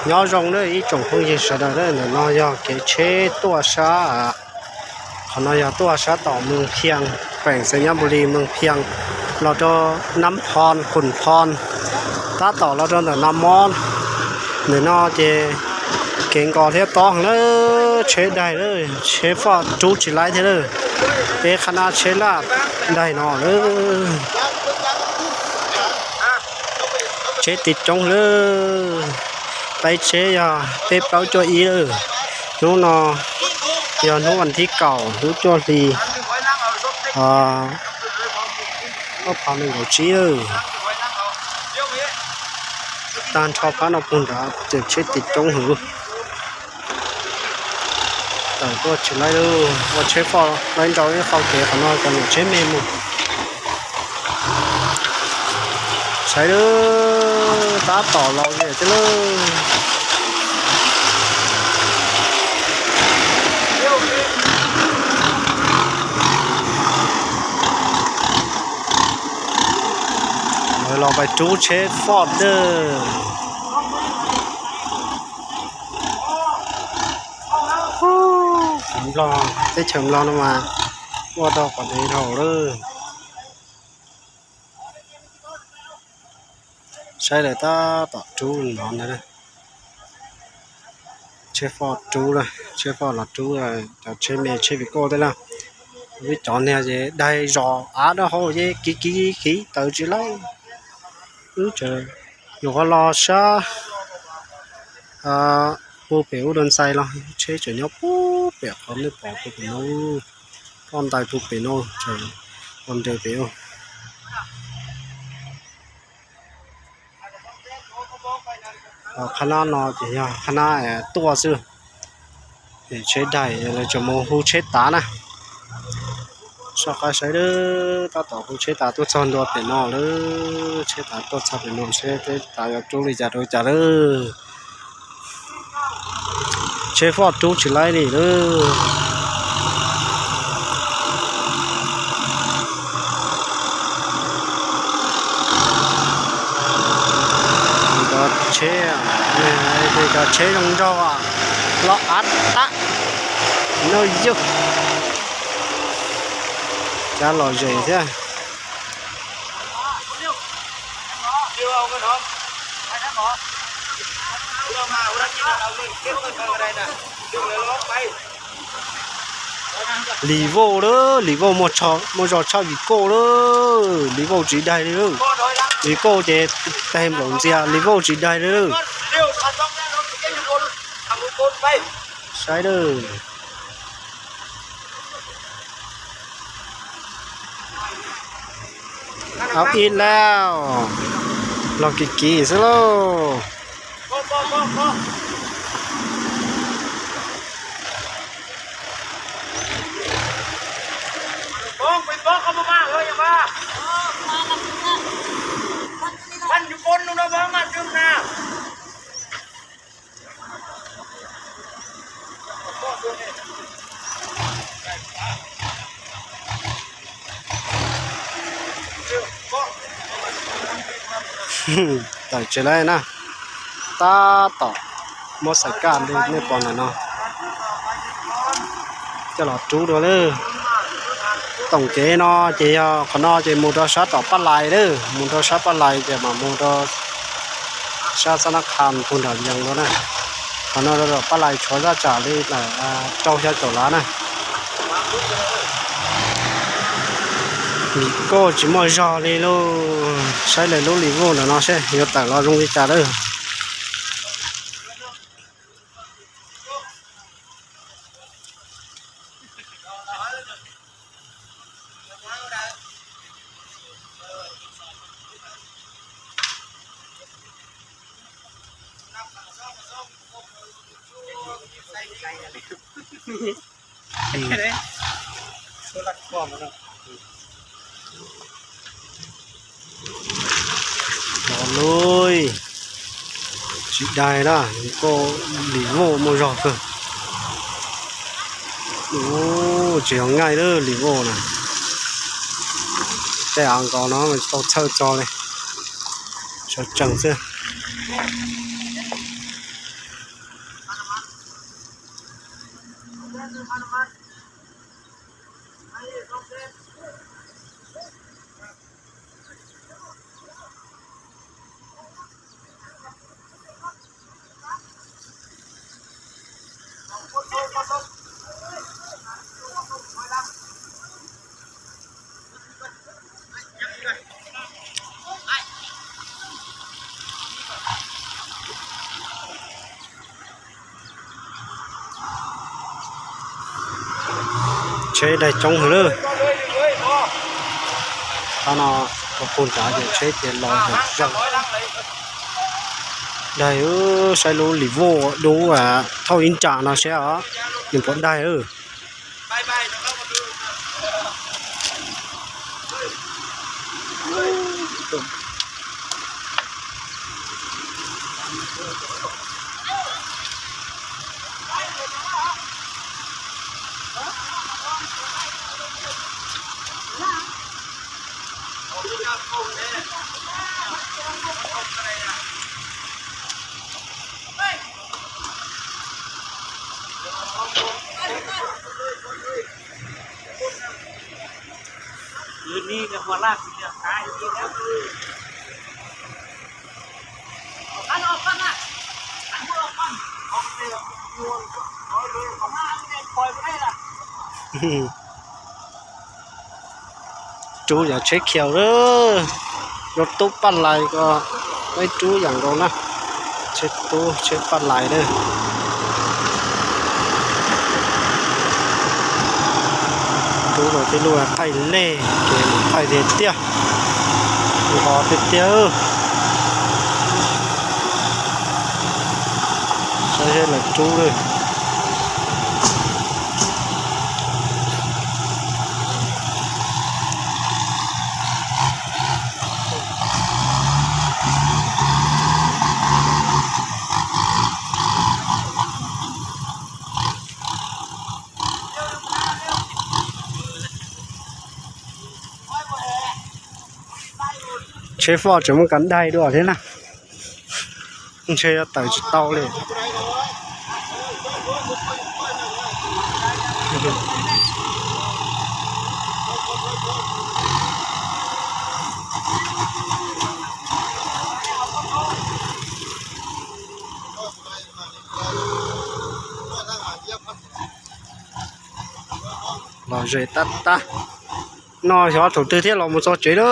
Nyob zoo na ib tsoom phooj ywg sawv daws, ntawm no yog kev tsheb tuaj sab, qhov no yog tuaj sab tom Moos Phias, xeev Nyab Npu Lis, Moos Phias los rau Nab Phoo, Qus Phoo, tab tom los rau ntawm Nas Mob. Ntawm no ces kev nkos thiab tob heev lawm, tsheb daig lawm, tsheb foj rub tsis laib thiab lawm. Peb qhab nab tsheb laj daig no lawm. Tsheb tiv coob lawm, peb tsheb yog peb plaub cuaj ib lawm. Hnub no yog hnub vas thib kaum lub cuaj hli ob phav nees nkaum tsib lawm. Tag nrho phab no puag nrad ces tsheb tiv coob heev. Tawm tuaj tsis laib lawm, ua tsheb foj laib nrau ib qho kev qhov no cov niam tsheb me mus. Saib lawm, tab tom los ze thiab lawm. Lawv los pais rub tsheb foj dawb. Nplog, teb chaws Nplog no mas ua tau qhov dev dhau lawm. Saib lawv tab tom rub no ntag. Tsheb foj rub, tsheb foj los rub cov tsheb me tsheb vim koj tej na. Vim cov niag ces daig zos av dab hau ces kiv kiv kiv tawm tsis laib. Wb tseem yuav qhov los sab puag pem ub dua ntxais los tsheb tseem nyob puag pem qhov nej pom puag pem no, toj ntais puag pem no, tseem ua nres pem ub. Qhab nab no ces yog qhab nab tuaj xwb, es tsheb daig lawv tseem mus hu tsheb tav na. Soj qab saib lawm, tab tom hu tsheb tav tuaj txog ntua pem no lawm, tsheb tav tuaj txog pem no seb tsheb tav yuav rub li cas rau cas lawm. Tsheb foj rub tsis laib li lawm. Cov tsheb, cov tsheb zoo nraug los av tab no yog cab lom zem thiab. Lis Vauj lawm, Lis Vauj muaj zog tshaj Vim Kauj lawm, Lis Vauj tsis daig li lawm. Vim Kauj ces tag nplaum ntxias, Lis Vauj tsis daig li lawm. Saib lawm. Au ib lauj, los kiv kiv xwb lauj. Tawm tsis laib na, tab tom muab xaim kaj li nej pom ntawm no coj los rub dua lawm. Toom kev no ces yog qhov no ces mus rau sab tom Paj Lais lawm, mus rau sab Paj Lais ces mam mus rau sab Xab Nab Khas puag nram Yees dua na. Qhov no rau tom Paj Lais tshuav zaj tsam li ntawm rau xya caum lav na. Vim Kauj tsis muaj zog li lauj. Saib lawv lub Lis Vauj ntawm no seb yuav tawm los zoo li cas lawm. Los lui, tsis daig na, koj Lis Vauj muaj zog kawg. Tsis yog nqaij lawm Lis Vauj na. Tej av nkaus no mas tsis tau txhawj txog li, sawv tsees xwb. Tsheb daig coob heev lawm. Qhov no, qhov puag nrad ces tsheb ces los zoo. Daig, saib lub lim voj dub thauj ib ntsam no seb os, nws puas daig. Rub yam tsheb khiaus lawm, rub tub paj lais ko, peb rub yam nkaus na. Tsheb tub tsheb paj lais na. Rub rau tej lub thaij lej ces mus thaij tiag tiag, nqos tiag tiag. Saib seb lawv rub lawm. Tsheb foj tseem muaj kas daig dua thiab na. Ntshe yuav tawm tsis tau li. Los ze tab tab. No xyov thaum twg thiaj los mus txog tsev na.